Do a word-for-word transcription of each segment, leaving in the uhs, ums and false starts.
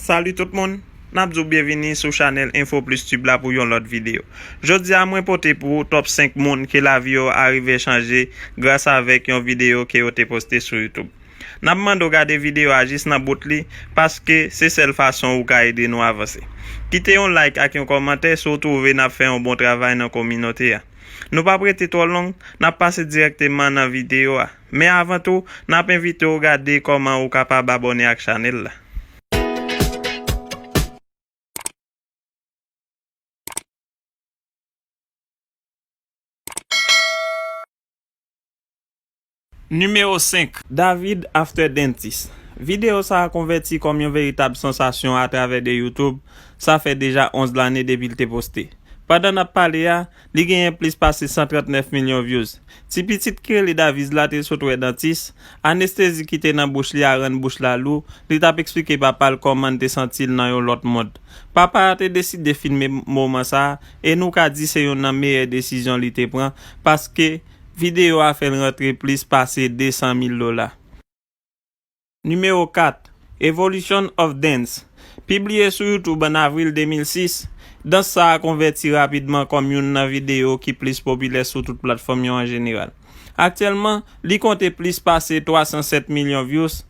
Salut tout moun, n ap di w byenvini sou chanèl Info Plus Tube la pou yon lòt videyo. Jodi a mwen pote pou ou top senk moun ke lavi yo a rive chanje gras avèk yon videyo ke yo te poste sou YouTube. N ap mande w gade videyo a jis nan bout li, paske se sèl fason ou ka ede nou avanse. Kite yon like ak yon kòmantè si w twouve n ap fè yon bon travay nan kominote a. Nou p ap rete twò long, n ap pase dirèkteman nan videyo a. Men avan tou, n ap envite w gade kòman ou kapab abòne ak chanèl la. Nimewo senk, David After Dentist. Videyo sa a konvèti kòm yon veritab sansasyon atravè de YouTube, sa fè deja onz lane depi l te poste. Pandan n ap pale a, li genyen plis pase san trant nèf milyon views. Ti pitit ki rele Daviz la te sot wè dantis, anestezi ki te nan bouch li a rann bouch la lou, li t ap eksplike papa l kòman l te santi l nan yon lòt mond. Papa a te deside filme moman sa a, e nou ka di se youn nan meyè desizyon li te pran, paske videyo a fè l rantre plis pase de san mil dola. Nimewo kat, Evolution of Dance. Pibliye sou YouTube an avril de mil sis, dans sa a konvèti rapidman kòm youn nan videyo ki plis popilè sou tout platfòm yo an jeneral. Aktyèlman, li konte plis pase twa san sèt milyon views,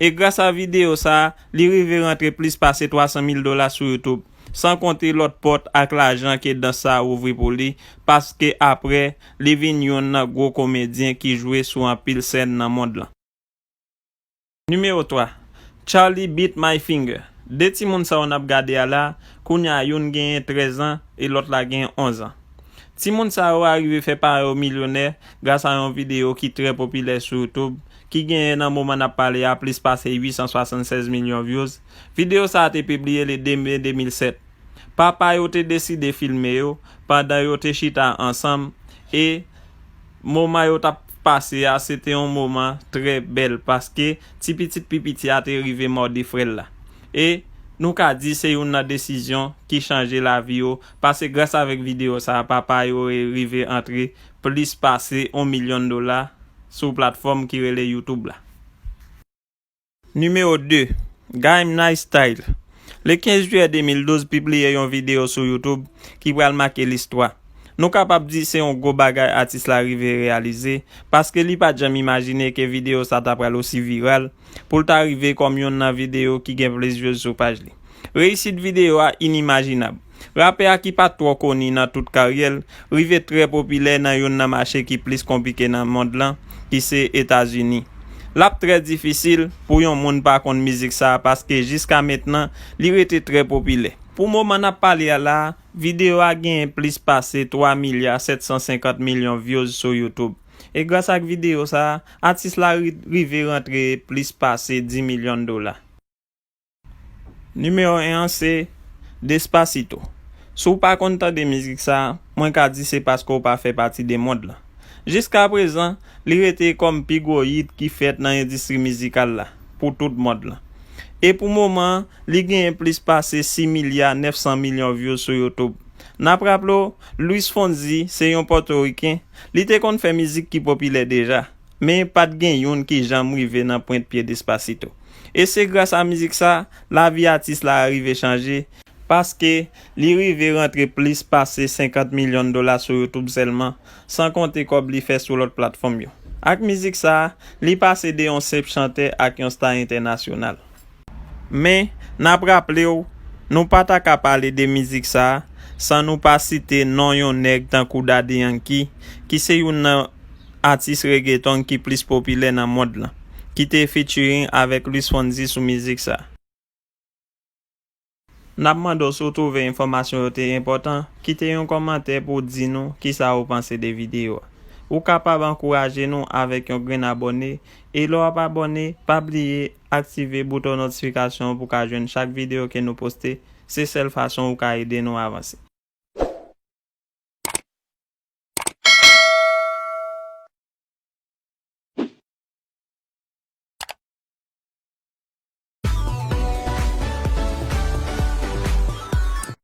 e gras a videyo sa a, li rive rantre plis pase twa san mil dola sou YouTube, san konte lòt pòt ak lajan ke dans sa a ouvri pou li, paske apre, li vin youn nan gwo komedyen ki jwe sou anpil sèn nan mond lan. Nimewo twa, Charlie Bit My Finger. De timoun sa yo n ap gade a la, kounye a youn genyen trèz an e lòt la genyen onz an. Timoun sa yo arive fè paran yo milyonè gras a yon videyo ki trè popilè sou YouTube, ki genyen nan moman n ap pale a plis pase uit san swasannsèz milyon views. Videyo sa a te pibliye le de me de mil sèt. Papa yo te deside filme yo pandan yo te chita ansanm, e moman yo t ap pase a, se te yon moman trè bèl, paske ti pitit pi piti a te rive mòde frè l la. E nou ka di se youn nan desizyon ki chanje lavi yo, paske gras avèk videyo sa a, papa yo rive antre plis pase yon milyon dola sou platfòm ki rele YouTube la. Nimewo de, Game Night Style. Le kenz jiyè de mil douz, pibliye yon videyo sou YouTube ki pral make listwa. Nou kapab di se yon gwo bagay atis la rive reyalize, paske li pa t janm imajine ke videyo sa ta pral osi viral, pou l ta rive kòm youn nan videyo ki gen plis views sou paj li. Reyisit videyo a inimajinab. Rapè a ki pa t twò koni nan tout karyè l, rive trè popilè nan youn nan mache ki plis konplike nan mond lan, ki se Etazini. L ap trè difisil pou yon moun pa konn mizik sa a, paske jiska mentnan, li rete trè popilè. Pou moman n ap pale a la a, videyo a genyen plis pase twa milya sèt san senkant milyon views sou YouTube. E gras ak videyo sa a, atis la ri-, rive rantre plis pase dis milyon dola. Nimewo en an se Despacito. Si w pa konn tande mizik sa a, mwen ka di se paske w pa fè pati de mond lan. Jiska prezan, li rete kòm pi gwo hit ki fèt nan endistri mizikal la, pou tout mond lan. E pou moman an, li genyen plis pase sis milya nèf san milyon views sou YouTube. N ap raple w, Luis Fonsi se yon pòtoriken, li te konn fè mizik ki popilè deja, men pa t gen youn ki janm rive nan pwent pye Despacito. E se gras a mizik sa, lavi atis la a rive chanje, paske li rive rantre plis pase senkant milyon dola sou YouTube sèlman, san konte kòb li fè sou lòt platfòm yo. Ak mizik sa, li pase de yon senp chantè ak yon sta entènasyonal. Men, n ap raple w, nou pa ta ka pale de mizik sa a san nou pa site non yon nèg tankou Daddy Yankee, ki se youn nan atis reggaeton ki plis popilè nan mond lan, ki te featuring avèk Luis Fonsi sou mizik sa. N ap mande w si w twouve enfòmasyon yo te enpòtan, kite yon kòmantè pou w di nou kisa ou panse de videyo a. Ou kapab ankouraje nou avèk yon grenn abòne, e lè w ap abòne, pa bliye aktive bouton notifikasyon pou w ka jwenn chak videyo ke nou poste, se sèl fason ou ka ede nou avanse.